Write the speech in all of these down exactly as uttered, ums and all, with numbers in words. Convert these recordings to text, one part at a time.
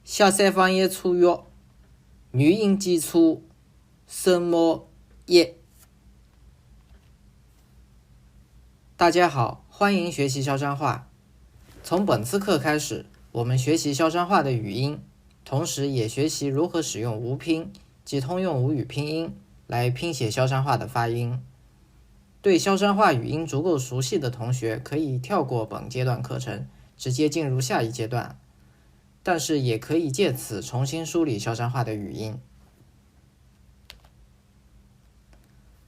下三方言初学，语音基础，声母一。大家好，欢迎学习萧山话。从本次课开始，我们学习萧山话的语音，同时也学习如何使用吴拼及通用吴语拼音来拼写萧山话的发音。对萧山话语音足够熟悉的同学，可以跳过本阶段课程，直接进入下一阶段。但是也可以借此重新梳理萧山话的语音。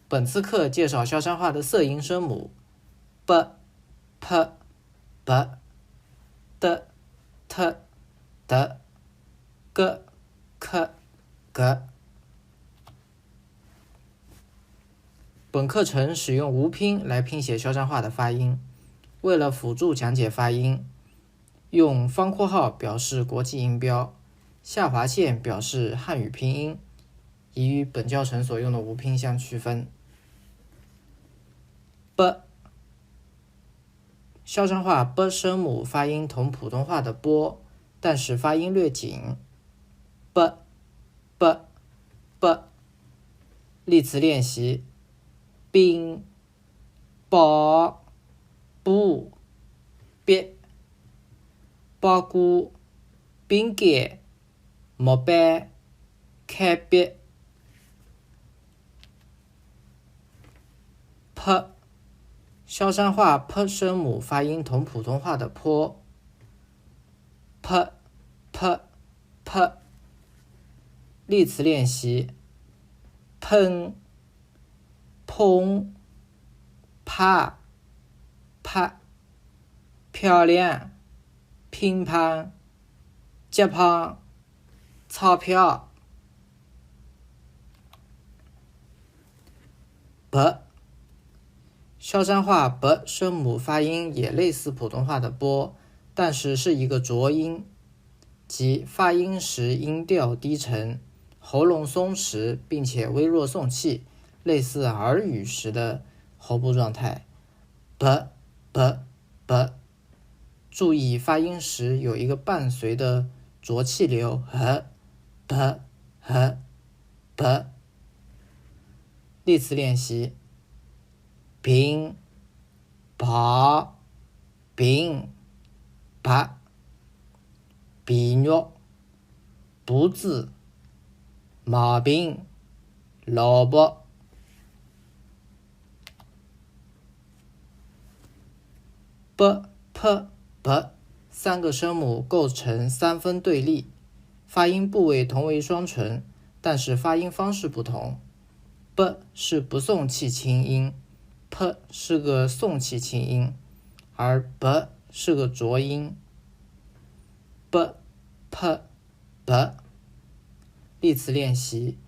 本次课介绍萧山话的塞音声母：b、p、b、d、t、d、g、k、g。本课程使用吴拼来拼写萧山话的发音。为了辅助讲解发音，用方括号表示国际音标，下划线表示汉语拼音，以与本教程所用的吴拼相区分。b，萧山话b声母发音同普通话的波，但是发音略紧。b、b、b。例词练习：冰、 包、布、壁、包裹、饼干、木板、鉛笔。p，萧山话p声母发音同普通话的坡。p、p、p。例词练习：碰、 碰、拍、拍、漂亮、乒乓、脚碰、钞票。b，萧山话b声母发音也类似普通话的波，但是是一个浊音。 即发音时音调低沉，喉咙松弛，并且微弱送气，类似耳语时的喉部状态。b、b、b。注意发音时有一个伴随的浊气流，h、b、h、b。例词练习：平、白、 平、白、皮肉、布子、毛病、萝卜。b、p、b三个声母构成三分对立，发音部位同为双唇，但是发音方式不同。 b是不送气清音，p是个送气清音，而b是个浊音。b、p、b。例词练习：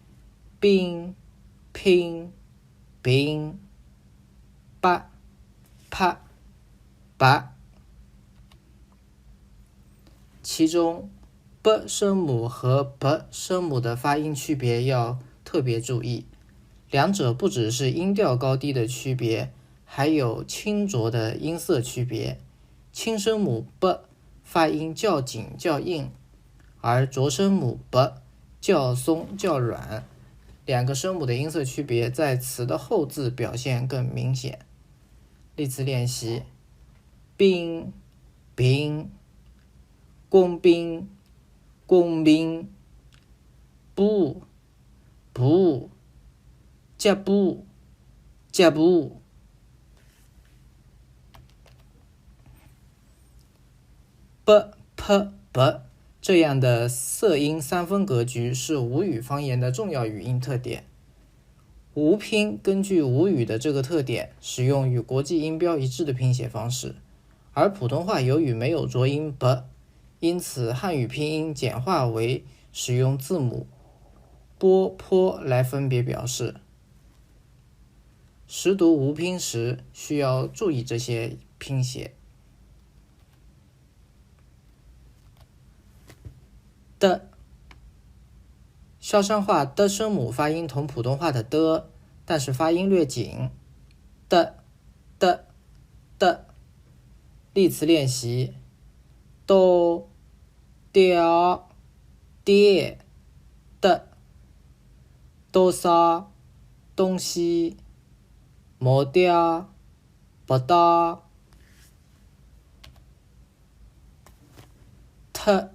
冰、拼、冰、八、啪、八。 其中b声母和b声母的发音区别要特别注意，两者不只是音调高低的区别，还有轻浊的音色区别。轻声母b发音较紧较硬，而浊声母b较松较软。两个声母的音色区别在词的后字表现更明显。例词练习：冰、 冰、工兵、工兵、布、布、脚布、脚布。b、p、b这样的塞音三分格局是吴语方言的重要语音特点。吴拼根据吴语的这个特点，使用与国际音标一致的拼写方式。 而普通话由于没有浊音b，因此汉语拼音简化为使用字母b、p来分别表示。识读吴拼时需要注意这些拼写。d，萧山话d声母发音同普通话的d，但是发音略紧。d、d、 d。例词练习：刀、点，的，多少，东西，没掉，不到。特，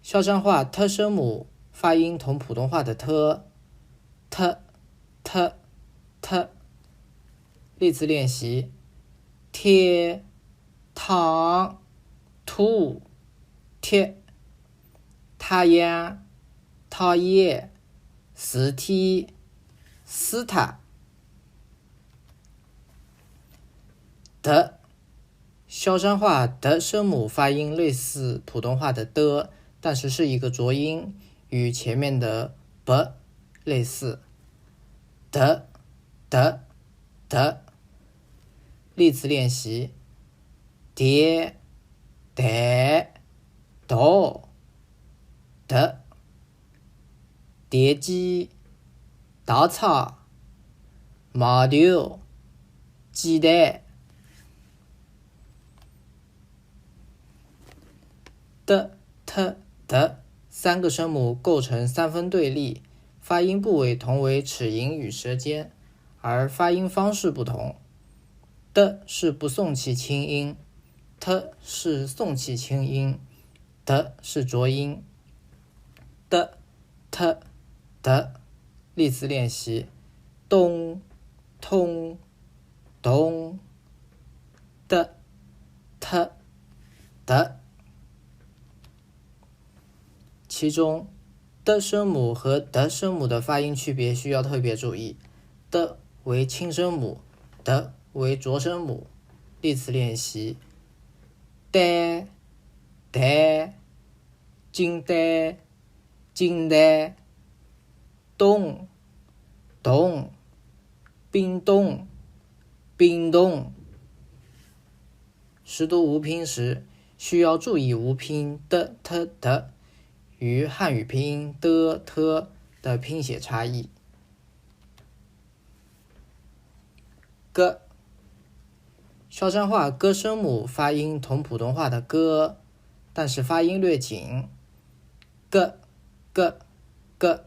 校正化特声母发音同普通话的特，特，特，特。例词练习：铁，糖，土，铁。 太阳，讨厌，字体，字塔。的，校正化的声母发音类似普通话的的，但是是一个浊音，与前面的不类似。的，的，的。例词练习：电，台， 大，的，电机，稻草，毛豆，鸡蛋。的、特、的三个声母构成三分对立，发音部位同为齿龈与舌尖，而发音方式不同。的是不送气清音，特是送气清音， 的是浊音。的、特、的。例词练习：东、通、东。的、特、的。其中，的声母和的声母的发音区别需要特别注意。的为轻声母，的为浊声母。例词练习： 单，台，金丹，金丹，东，东，冰冻，冰冻。识读无拼时，需要注意无拼的、特、的与汉语拼音的、特的拼写差异。 个。校正化个声母发音同普通话的个，但是发音略紧。个、个、个。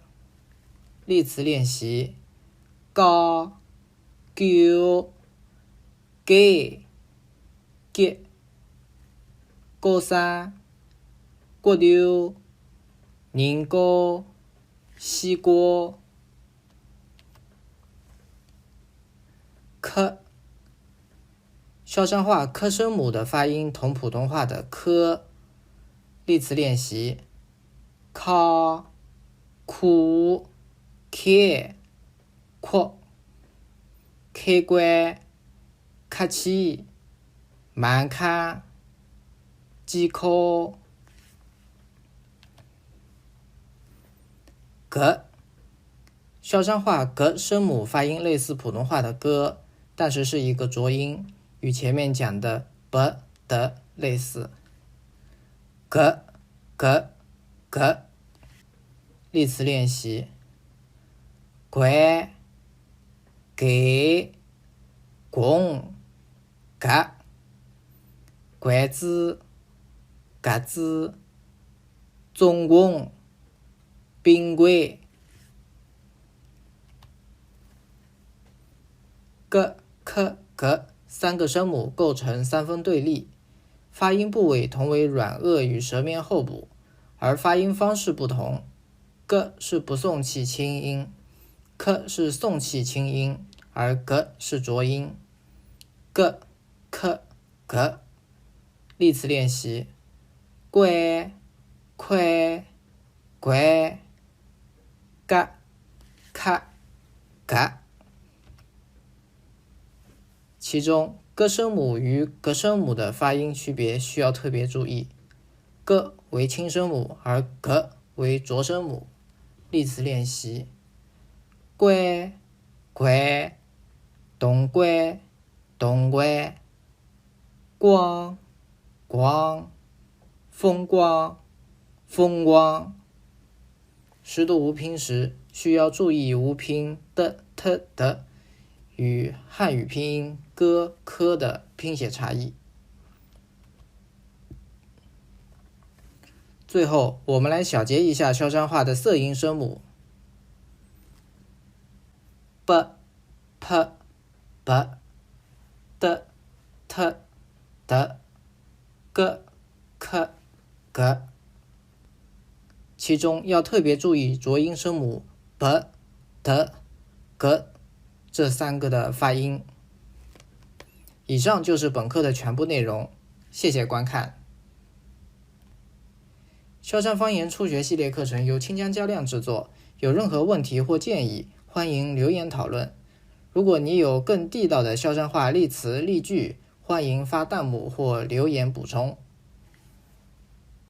例词练习：高、九、给、给。高山、骨头、人高、西瓜。 科。校正化科声母的发音同普通话的科。例词练习：考、苦、开、阔、开关、客气、蛮抗、饥渴。格。 校正化格声母发音类似普通话的歌，但是是一个浊音，与前面讲的b、的类似。格，格，格。例词练习：罐，给，共，格，罐子，格子，总共， 宾馆。g、k、g三个声母构成三分对立，发音部位同为软腭与舌面后部，而发音方式不同。g是不送气清音，k是送气清音，而g是浊音。g、k、g。例词练习：关，快， 关，g、k、g。其中，g声母与g声母的发音区别需要特别注意。g为轻声母，而g为浊声母。例词练习：关，关，东关，东关。 光，光，风光，风光。识读无拼时，需要注意无拼的、特、的与汉语拼音g、k的拼写差异。最后，我们来小结一下萧山话的塞音声母：b、p、b、d、t、d、g、k、g。其中要特别注意浊音声母b、d、g这三个的发音。以上就是本课的全部内容，谢谢观看。萧山方言初学系列课程由清江嘉亮制作，有任何问题或建议，欢迎留言讨论。如果你有更地道的萧山话例词例句，欢迎发弹幕或留言补充。